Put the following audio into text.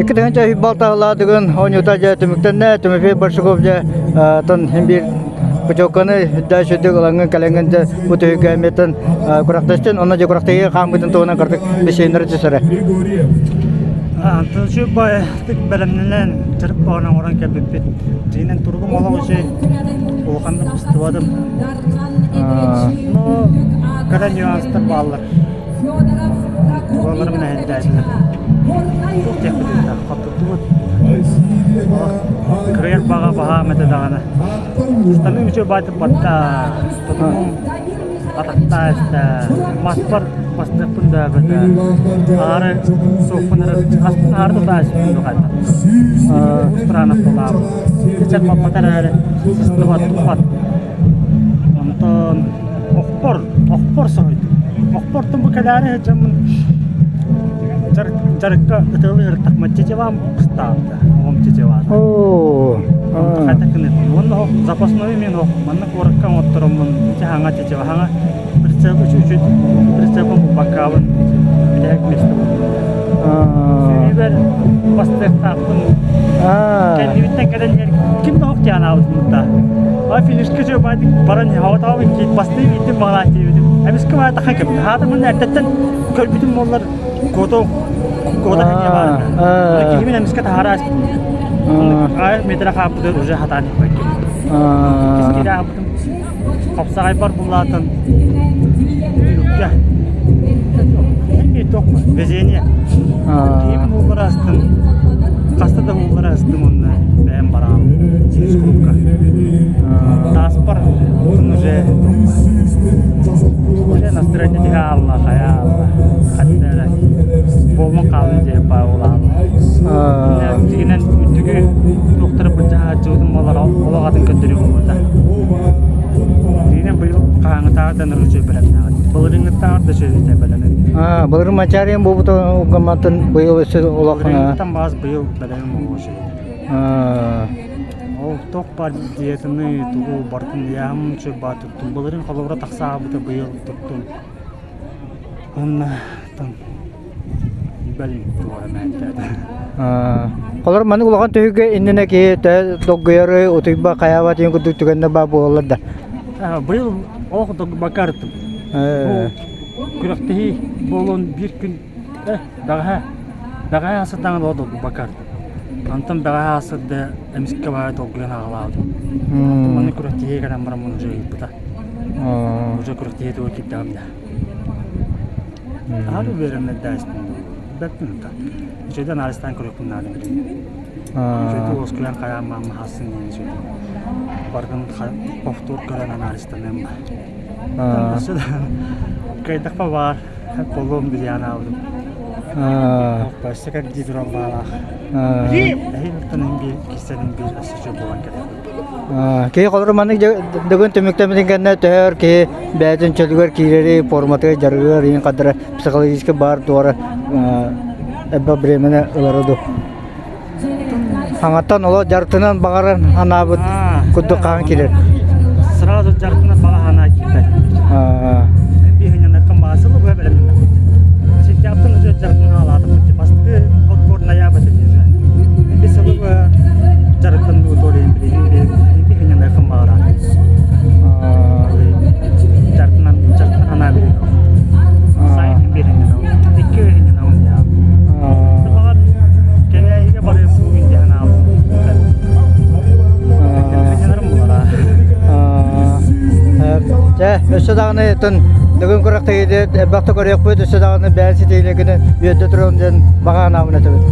2006 сыллаатыгын оонньуута дьэ түмүктэннэ. Тимофей Большаков дьэ тон хин биир путевканы үрдээ сүрдүк ылаҥҥын кэлэҥҥин дьэ бу түһүкэ эмиэтэн күрэхтэстин. Онно дьэ күрэхтэһии хаамыытын туһунан кырдык бисиэннэри түсэрэ. Антон үчүгэй бэлэмнэнэн дьарык баҕана оҥорон кэлбиппит. Дьиҥинэн туругум олох үчүгэй улаханнык быстыбатым. Но кыра нюанстар бааллар. Уолларым мэһэйдээтилэр. Туох диэхпитий да, хоттордубут. Кырыйар баҕа баһаам этэ даҕаны. Ыстаныы үчүгэй баайтык барда. Тутумум атахтаа истэ. Маспар бастыахпын да эбэтэ. Аары суохпун эрэ аспын аары тутаа испин духайда. Странов булаабыт. Кичэр баппатар эрээри сыстыбат туппат. Онтон Охпор, охпор соһуйдум. Охпортон бу кэлээри сылдьаммын дьарыкка ытыалыы ырыттахпына тетевам ыстаабыта, оҕом тетевата. Оо. Онто хайта гыныппын. Уонна ох запасной мен ох манна куоракка оҥоттороммун ити хаҥа тетева хаҥа прицеп үчү прицепым булбаккаабын бүтэһик миэстэ буолла. Сүүрүүбэр бастыахтаахпын кэннибиттэн кэлэн иһэр ким да ох диэн анаабытым да. А финишка же баайдык баран хаватаабын киит бастыым ииттим баҕалаах диэбитим. Эмискэ баай тахан кэбитим. Хаатымын эрдэттэн көрбүтүм буоллар кото кото ханья баар. Киһибин эмискэ таһара аспытым. Аайы метра хааппытын уже хатаан иппэккин. Кискире аабытым. Хапсаҕайбар буллаатын үрүккэ туох везение киһибин ууллара астым хаста да ууллара астым уонна бэйэм бараам клубка тааспар уже уже настроение тиһэ аалла хайа аалла хатта эрэ буолмун хаалын диэ баалаам дьигинэн үрдүгү туохтары былдьаһааччыбытын буолар олох атын көрдөрүү буолбута Дьиҥинэн быйыл хаһааҥҥытааҕар да үчүгэй бэлэмнээҕит. Былырыыҥҥыттааҕар да үчүгэй бэлэмим. Былырыын Манчаарыйан буолбута угамматын быйыл өссө олох Былырыыҥҥыттан баас быйыл бэлэмим олох үчүгэй. Ол туох баар диетаны тугу барытын ыйааһым үчүгэй баар туттум. Былырыын холобура тахсаабыта быйыл туттум. Уонна там Холор маннык улахан түһүгэ иннинэ киһи төһө долгуйары, утуйба хайаабат диэн курдук түгэннэр баар буолаллар да. Быйыл олох долгуйбакка арыттым. Бу күрэхтэһии буолуон биир күн бэҕэһээ бэҕэһээ сырдаҥын олох долгуйбакка арыттым. Онтон бэҕэһээ сырда эмискэ баҕайы долгуйан аҕалаабытым. Онтон маннык күрэхтэһии кэлэн баран уже ыйыппыта. Уже күрэхтэһии тугу киирдэҕим да. Аһары үөрэммэттээспин бэртин да. Үчүгэйдик анализтаан көрүөхпүн наада билигин. Үчүгэйдик уоскуйан хайаан мааммаһассың диэн үчүгэй. Барытын повтор көрөн анализтаныам ба. Өссө да кыайдахпа баар буолуом диэн анаабытым. Өссө кэрдии туран баалаах. Эһиил оттон биир киссэнин биир өссө үчүгэй буолан кэлэр. Киһи холобур маннык бүгүн түмүктэммитин кэннэ төһөр киһи бэйэтин чөлүгэр киирэри, форматыгар дьарыгар иһин хадара психологически баар туора элбэх времени ылара дуу. Хаҥаттан олох дьарыктынан баҕаран анаабыт курдук хаһан киирэр. Сразу дьарыктынан баҕа санаа киирбэт. Биһиҥҥэннэртэн баасылы быһа бэлэмнэннэхпит. Сентябрьтан уже дьарыктан хаалаатахпыт. Бастакы отбор ноябрь уже. Икки сылы быһа дьарыктан утуоруйан билигин биһиҥҥэннэртэн баҕаран. Дьарыктынан дьарыктан анаа билигин. Сайын биһиҥҥэнэ. Икки биһиҥҥэнэ Баҕар кэлээһигэ барыам бугун диэн аалбыт. Чэ, өссө даҕаны тун бүгүн күрэхтэһиигэ элбэхтэ көрүөхпүт, өссө даҕаны бэйэн ситиилэргинэн үөрдэ туруом диэн баҕа санаабын этэбин.